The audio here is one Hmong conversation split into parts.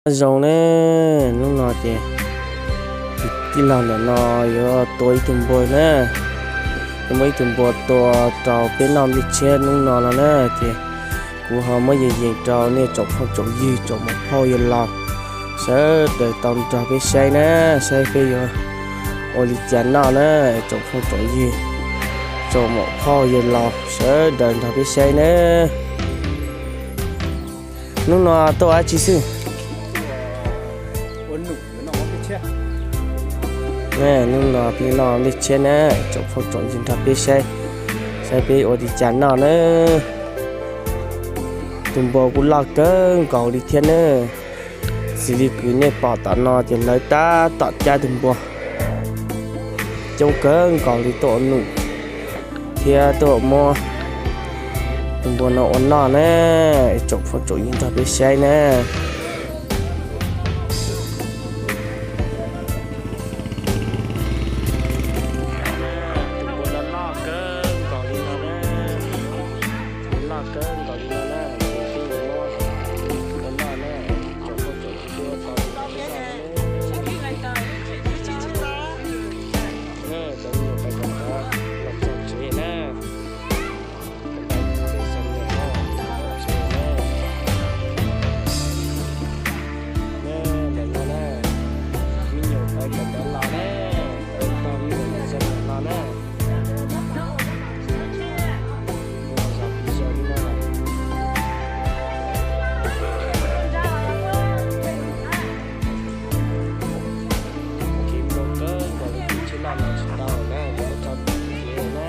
Nyob zoo ne, hnub no ces tij laug ntawm no yuav tua ib tug npua na. Yuav muab ib tug npua tua rau peb noj nplej tshiab hnub no no na. Ces kuv ho muab yees yees rau nej tsoom phooj tsoom ywg tsoom maum phauj yawg laus sawv daws tau nrog peb saib na, saib peb yuav ua li cas noj na, tsoom phooj tsoom ywg tsoom maum phauj yawg laus sawv daws nrog peb saib na. Hnub no tuaj ua dab tsi xwb? Hnub no peb noj nplej tshiab na, tsoom phooj tsoom ywg nrog peb saib, saib peb ua li cas noj na. Tus npua kuj loj kawg nkaus li thiab na. Xws li kws nej pom tom no ces lawv tab tom cab tus npua coob kawg nkaus li tuaj ua num thiab tuaj muab tus npua no ua noj na. Tsoom phooj tsoom ywg nrog peb saib na. Tus npua no loj kawg nkaus li no na, loj kawg nkaus li no na, ces peb yuav muab ua noj na. Tsoom phooj tsoom ywg, cov me nyuam pais kawm ntawv los txog tsev na. Ntawm no na, me nyuam pais kawm ntawv los na, tau me nyuam txog los na. Kev npau kawg nkaus li, tsis loj los tsis tau na, yuav tso kev na.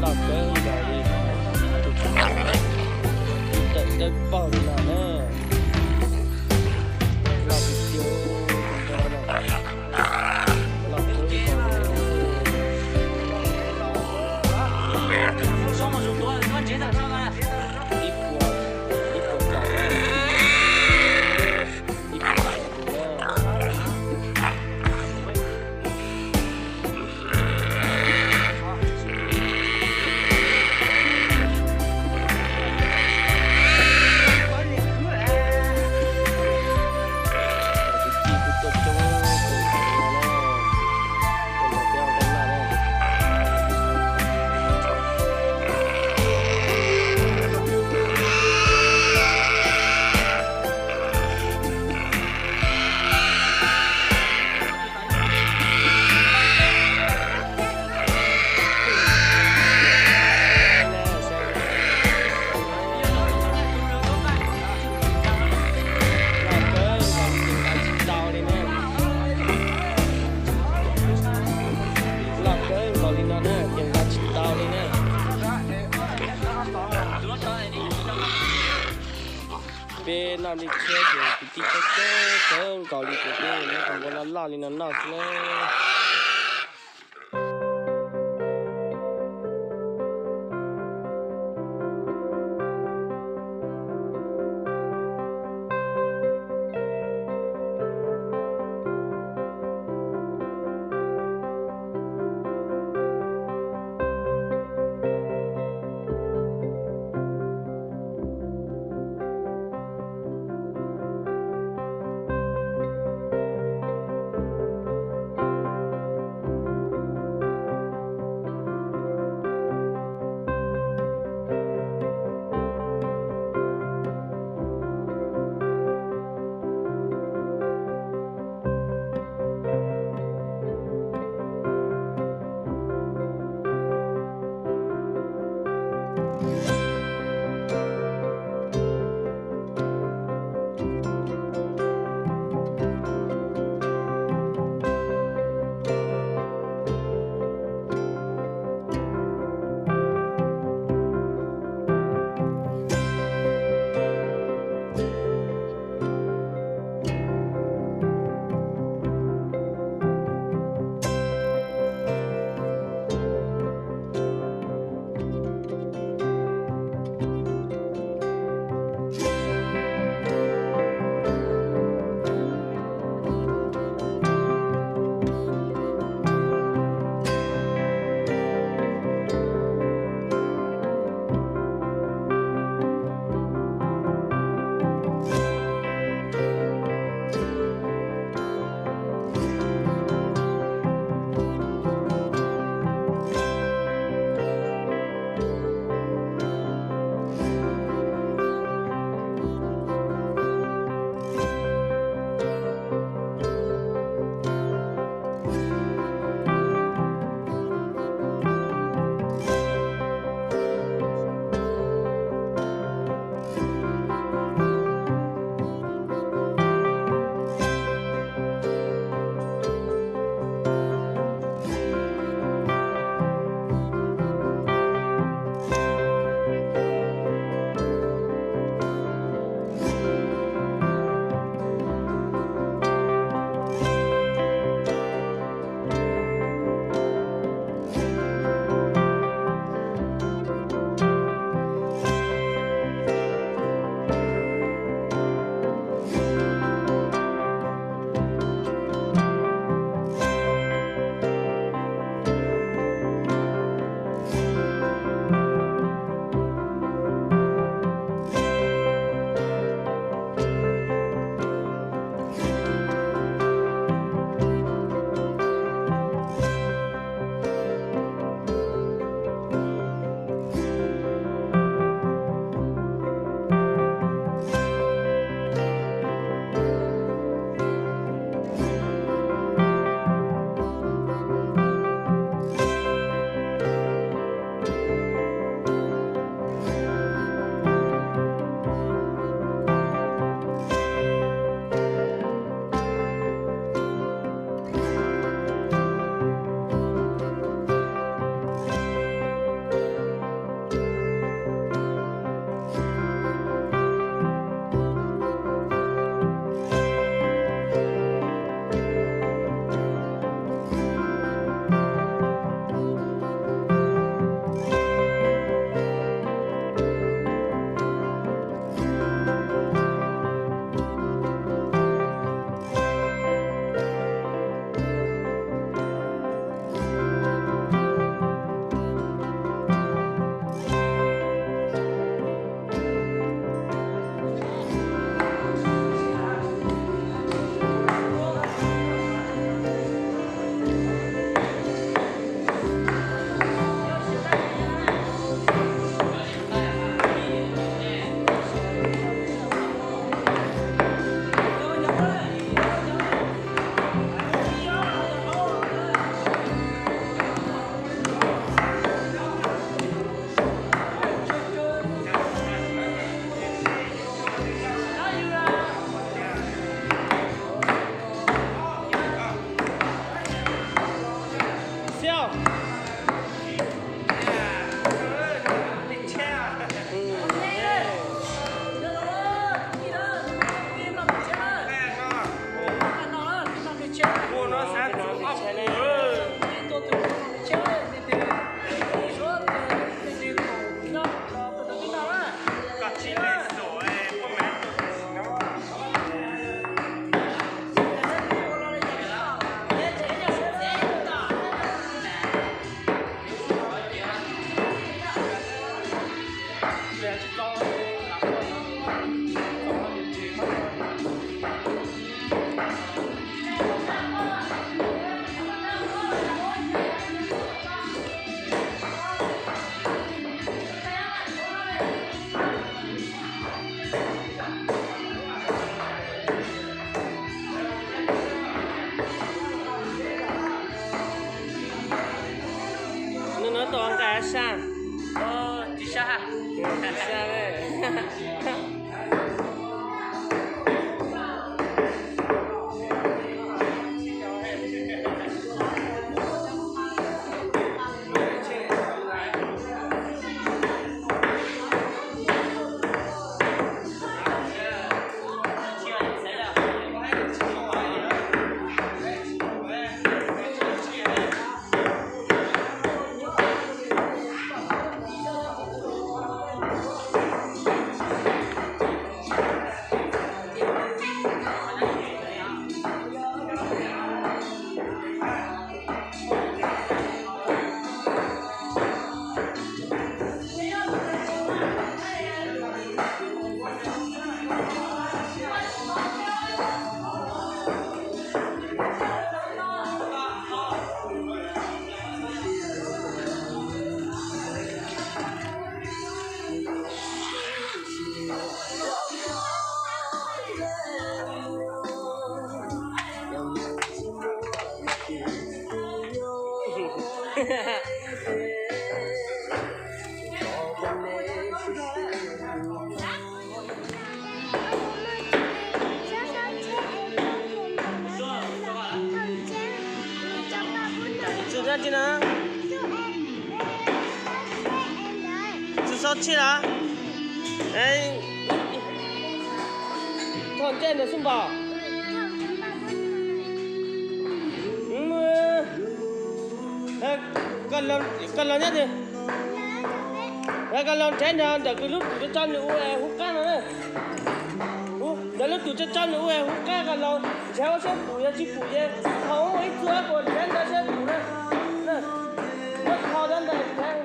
Loj kawg nkaus li, tawm dawb paug li no na. Loj tiag tiag, loj kawg nkaus li. Ib puas, ib puas kaum, ib puas kaum tus na. Loj kawg nkaus li no na, ces nqa tsis tau li na. Peb noj nplej tshiab ces kwv tij coob coob kawg nkaus li ces peb muab tus npua loj loj li no noj xwb na. Sab. Sab. Tsis dab tsi na. Tsis sob tshij las. Thaum ncej ntawd xwb npaum. Koj los nyob twg? Koj los nrhiav nrog ntawm kws lub tus tso nws ua hub qab no na. Ntawm lub tus tso nws ua hub qab koj los nrhiav ua siab pum, yog tsis pum ces thaum muaj ib txoj puas nrhiav ntawd siab pum na. Muab tho rau ntawd nrhiav.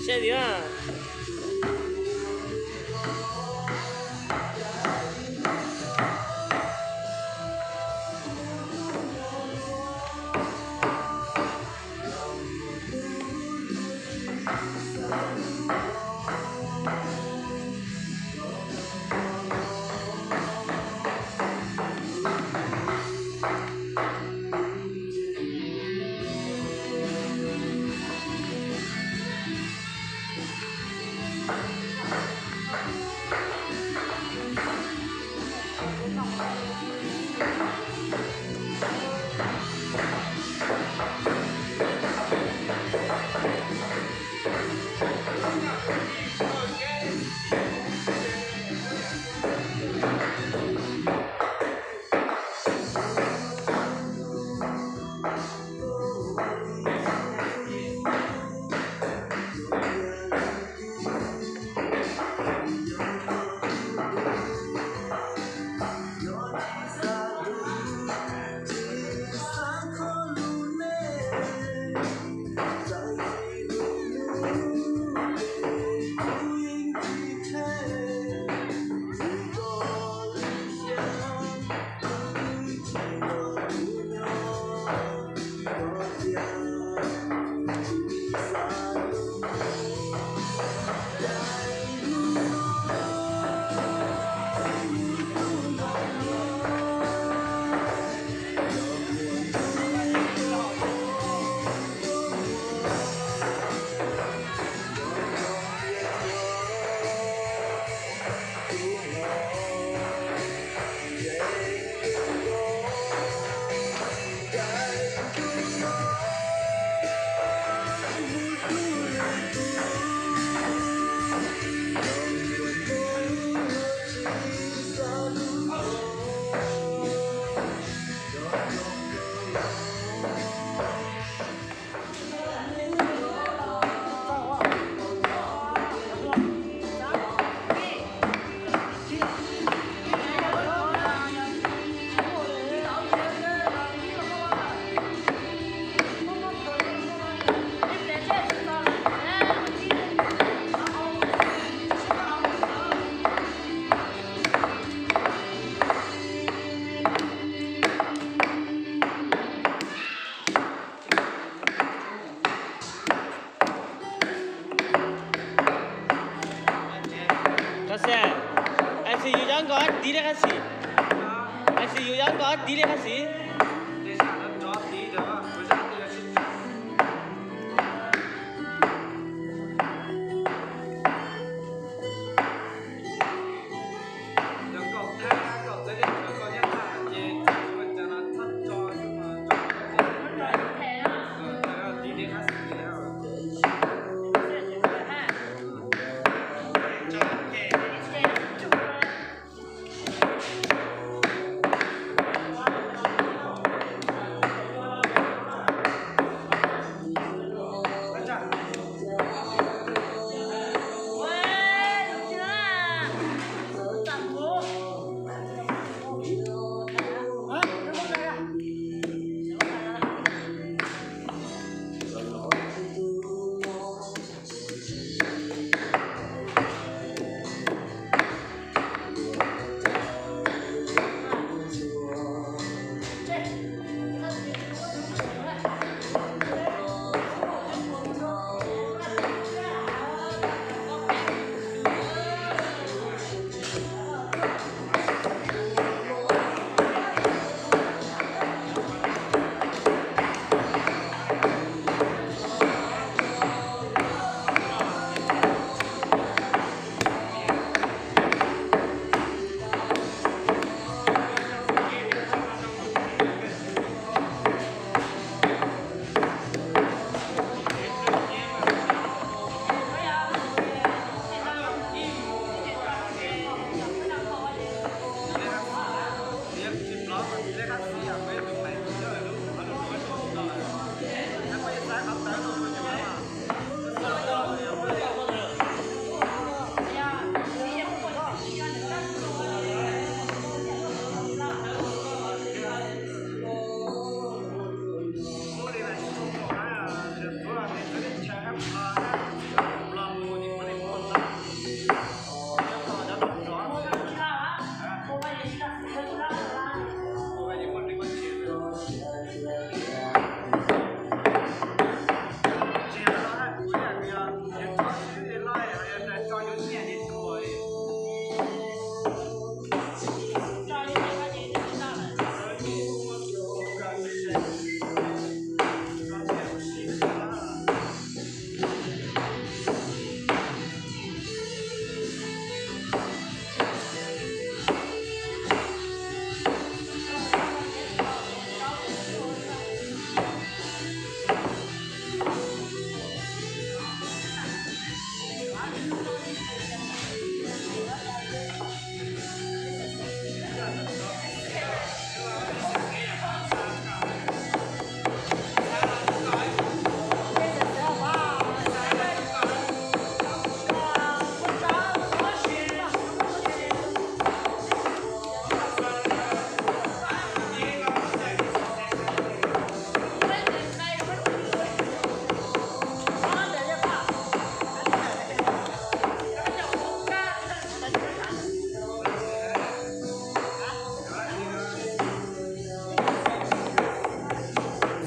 Sab diam. Xwb, es yus yog nkauj tiv li qab xim, es yus yog nkauj tiv li qab xim.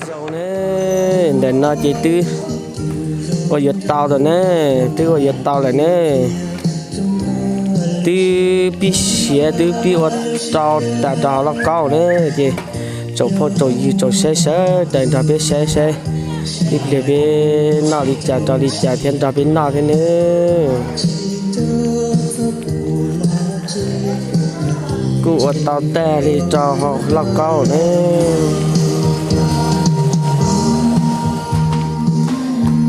Zoo ne, ntawm no ces twb ua yuav tau lawm ne, twb ua yuav tau lawm ne. Twb pib siav twb pib ua rau tas rau hauv lauj kaub ne, ces tsoom phooj tsoom ywg tsoom saib sawv daws nrog peb saib saib ib pliag peb noj li cas rau li cas thiab nrog peb noj thiab ne. Kuj ua tau tag li rau hauv lauj kaub ne.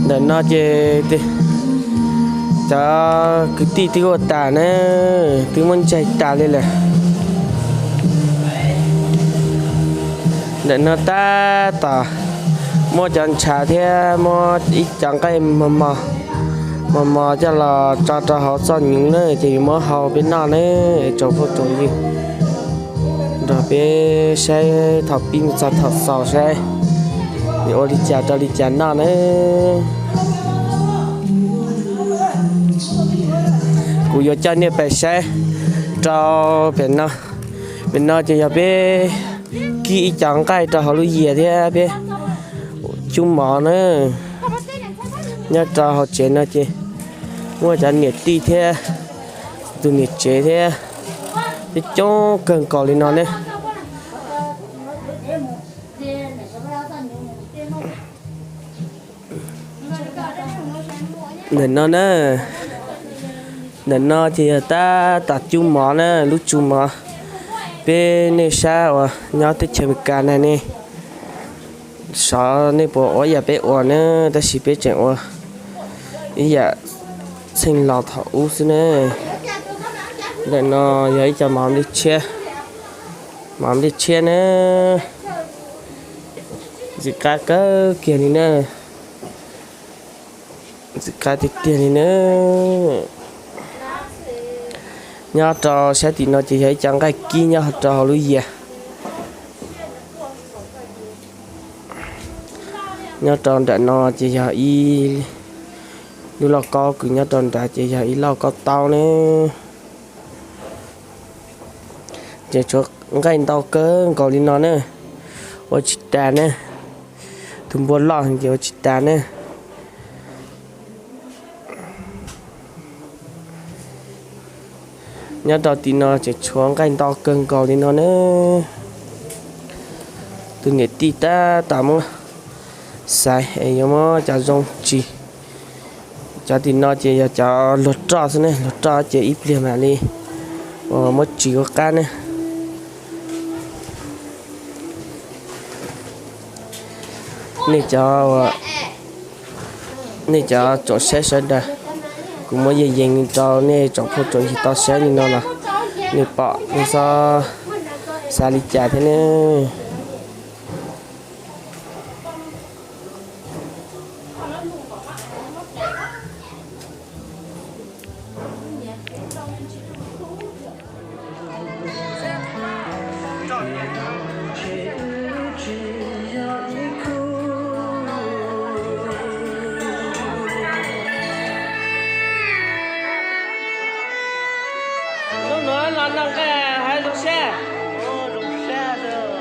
Ntawm no ces cov kwv tij twb ua tas na, twb muab ntsaig tas li lawm. Ntawm no tab tom muab cov ntshav thiab muab ib co nqaij mos mos coj los tso rau hauv txoj nyoov na, ces yuav muab hau peb noj na, tsoom phooj tsoom ywg. Nrog peb saib thaum pib mus txog thaum xaus saib yuav ua li cas rau li cas noj na. Kuv yuav coj nej pais saib rau pem no. Pem no ces yog peb kib ib co nqaij rau hauv lub yias thiab peb cub mov na. Nyob rau hauv tsev no ces muaj cov niam tij thiab Tus niam tsev thiab, coob coob kawg nkaus li no ne. Ntawm no na, ntawm no ces yog tab tom cub mov na, lub tsu mov. Peb nej sab uas nyob teb chaws Amelikas na ne, xyov nej puas ua ib yam peb ua na, tab sis peb tseem ua ib yam txheej laus thaum ub xwb ne. Ntawm no yog ib co mov nplej tshiab, mov nplej tshiab na, ntxim qab kawg kiag li na, ntxim qab tiag tiag li na. Nyob rau sab tim no ces yog ib co nqaij kib nyob rau hauv lub yias. Nyob rau nram no ces yog ib lub lauj kaub, kws nyob rau nrad ces yog ib lauj kaub taub ne. Ces tshuav nqaij ntau kawg nkaus li no na, ua tsis tas ne. Tus npua loj ces ua tsis tas ne. Nyob rau tim no tseem tshuav nqaij ntau kawg nkaus li no na. Tus niam tij tab tom muab xaiv es yuav muab cov zoo tsis. Cov tim no ces yog cov luag roj xwb ne, luag roj ces ib pliag mam li uas muab tsis ua qab ne. Nej cov, nej cov tsoom saib sawv daws, kuv muab yees yees rau nej tsoom phooj tsoom ywg tau saib li no los nej pom nej txhob xav li cas thiab ne. Hnub no los noj nqaij hab zoo sab?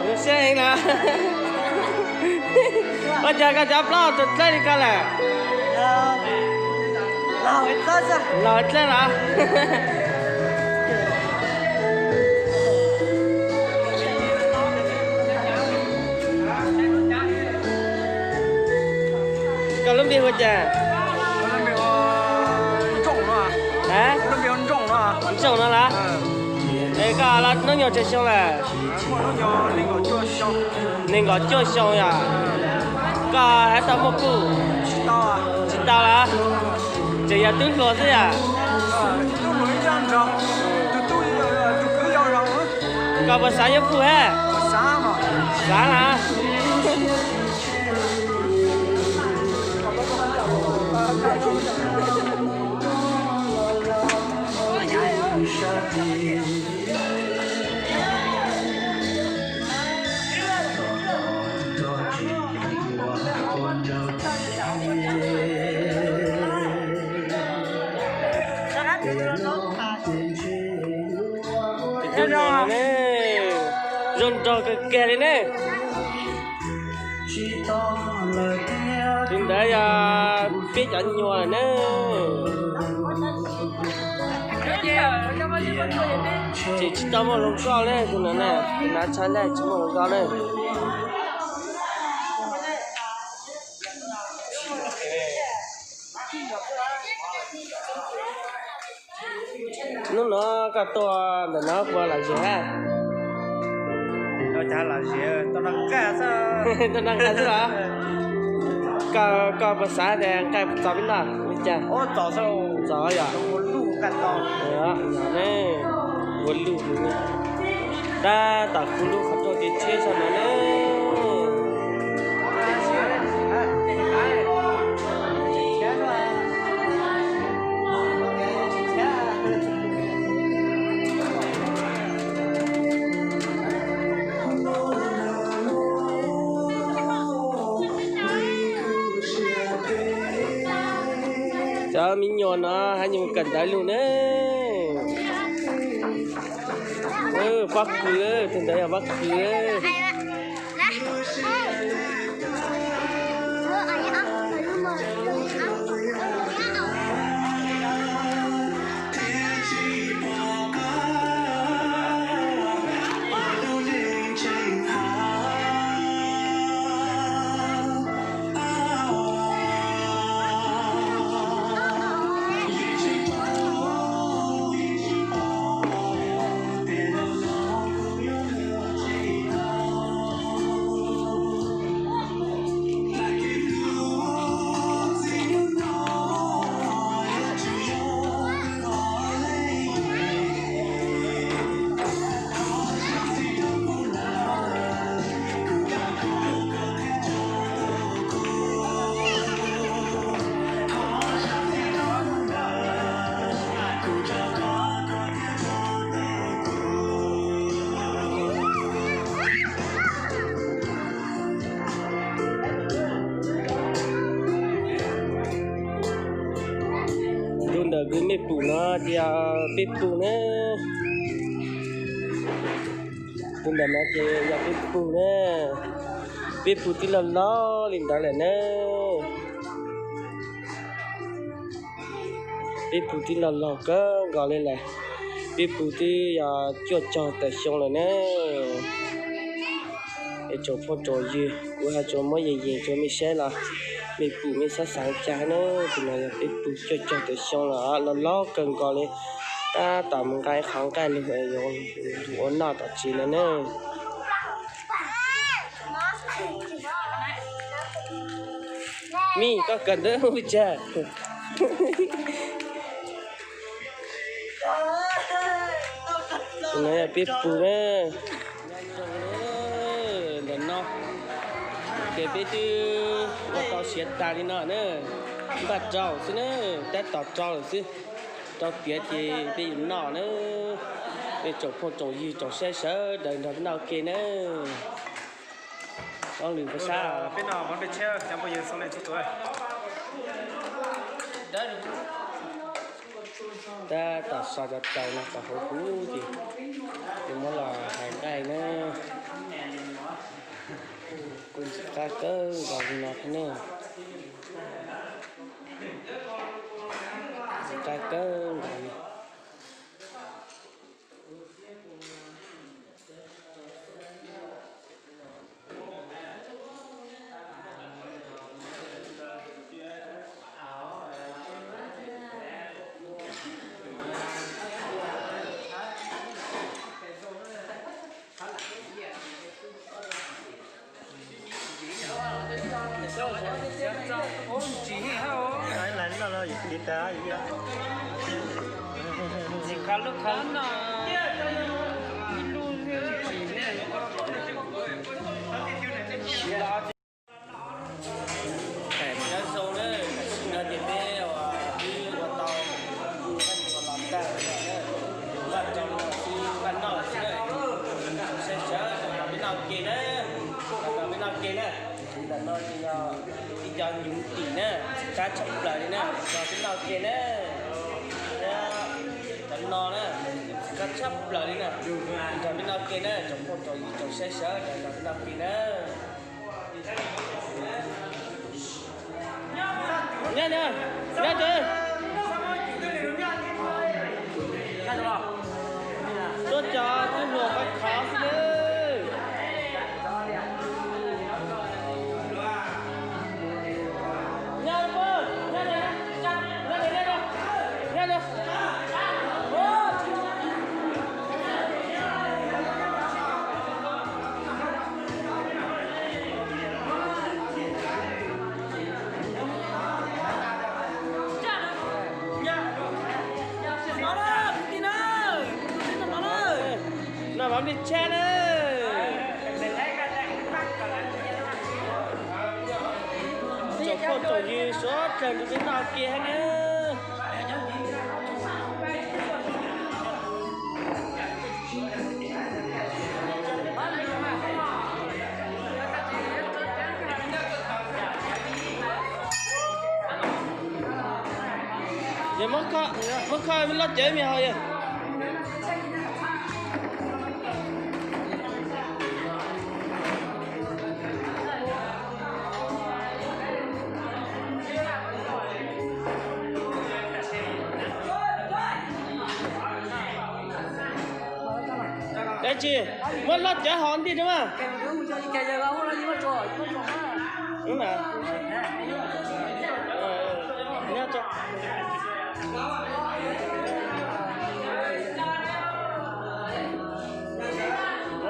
Zoo sab heev na. Ua cas koj cov plaub tseem dawb li ko lawm? Laug dawb los? Koj lub npe hu cas? Ntsooj no los? Es koj los hnub nyoog tsawg xyoo lawm? Nees nkaum cuaj xyoo yom. Koj hab tau muaj puj? Tsis tau los? Tseem yog tub hluas xwb yom. Koj puas xav yuav puj hab? Xav los? Zoo nrog kawg kiag li ne. Tus ntawd yog peb cov nyuag na. Tseem tsis tau muaj hluas nkauj ne, tus ntawd na, tus nav tshaj laj tsis muaj hluas nkauj na. Hnub no koj tuaj ntawm no puas lom zem hab? Tuaj noj nqaij xwb los? Koj puas xav tias nqaij txaus peb noj li cas? Txaus yom. Ua luj, tab tom kuv lub qhov rooj ces tsheb saum no na. Cov me nyuam no hab nyuam kawm ntawv lug na. Pob kws, tus ntawd yog pob kws. Nej pum no ces yog peb pug na. Tus ntawm no ces yog peb pug na. Peb pug twb loj loj li ntawd lawm na. Peb pug twb loj loj kawg nkaus li lawm. Peb pug twb yog cuaj caug tawm xyoo lawm na. Es tsoom phooj tsoom ywg, kuv hais tsuas muab yees yees rau mej saib los mej pum mej xav xav cas na. Tus no yog peb pug cuaj caug tawm xyoo lawm, loj loj kawg nkaus li. Tab tom mus nqa ib qho nqaij lug yuav ua noj tom tsev no na. Mij, koj kawm ntawv ua cas? Tus no yog peb pug na. Ntawm no ces peb twb ua tau siav tag li no na. Npaj rau xwb na, tab tom rau lawm xwb. Rau tiav ces peb yuav noj na. Peb tsoom phooj tsoom ywg tsoom saib sawv daws nrog peb noj ua ke na. Ob lwm pab sab. Tab tom so cov taus no kom huv huv ces, ces muab los hais nqaij na. Kuj ntxim qab kawg nkaus li no thiab ne. Ntxim qab kawg nkaus li. Nyob zoo na, tam sim no ces peb twb ua tau, ua los tag lawm na, npaj rau xwb, npaj noj lawm xwb na. Saib sawv daws nrog peb noj ua ke na, nrog peb noj ua ke na. Ntawm no ces yog ib co nyuv tim na, qab tshaj plaws li na, nrog peb noj ua ke na. Cov no na, qab tshaj plaws li na, nrog peb noj ua ke na, tsoom phooj tsoom ywg tsoom saib sawv daws nrog peb noj ua ke na. Nyob, nyob, nyob. Tuaj cov tub hluas qhov khov xwb nawb. Nyob, nyob, nyob, nyob. Noj mov nplej tshab na. Tsoom phooj tsoom ywg suav dlawg nrog peb noj ua ke thiab na. Muab kho, muab kho loj cawv me haus yog. Dab tsi? Muab loj cawv haus ntij rau mas.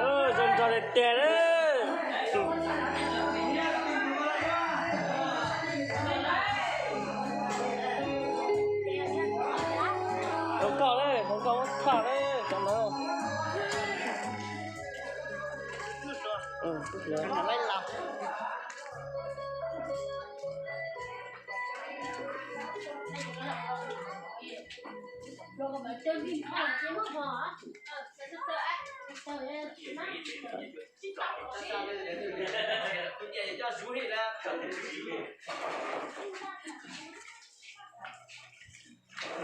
Zoo nrog tiag tiag lawm. Hluas nkauj, hluas nkauj muab tham lawm cov ntawd.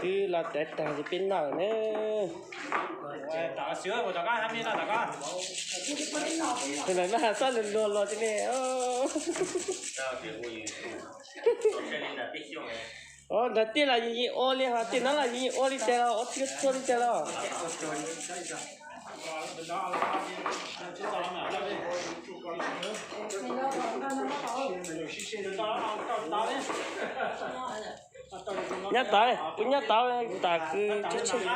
Twb los txog tag ces peb noj na. Tus ntawm no xab luag luag los tiag ne. Nrog tiaj los yeej ua li, ho tiaj no los yeej ua li cas los, ua txhua li cas los. Nyob tod, kuv nyob tod, tam kwv tsis tshee.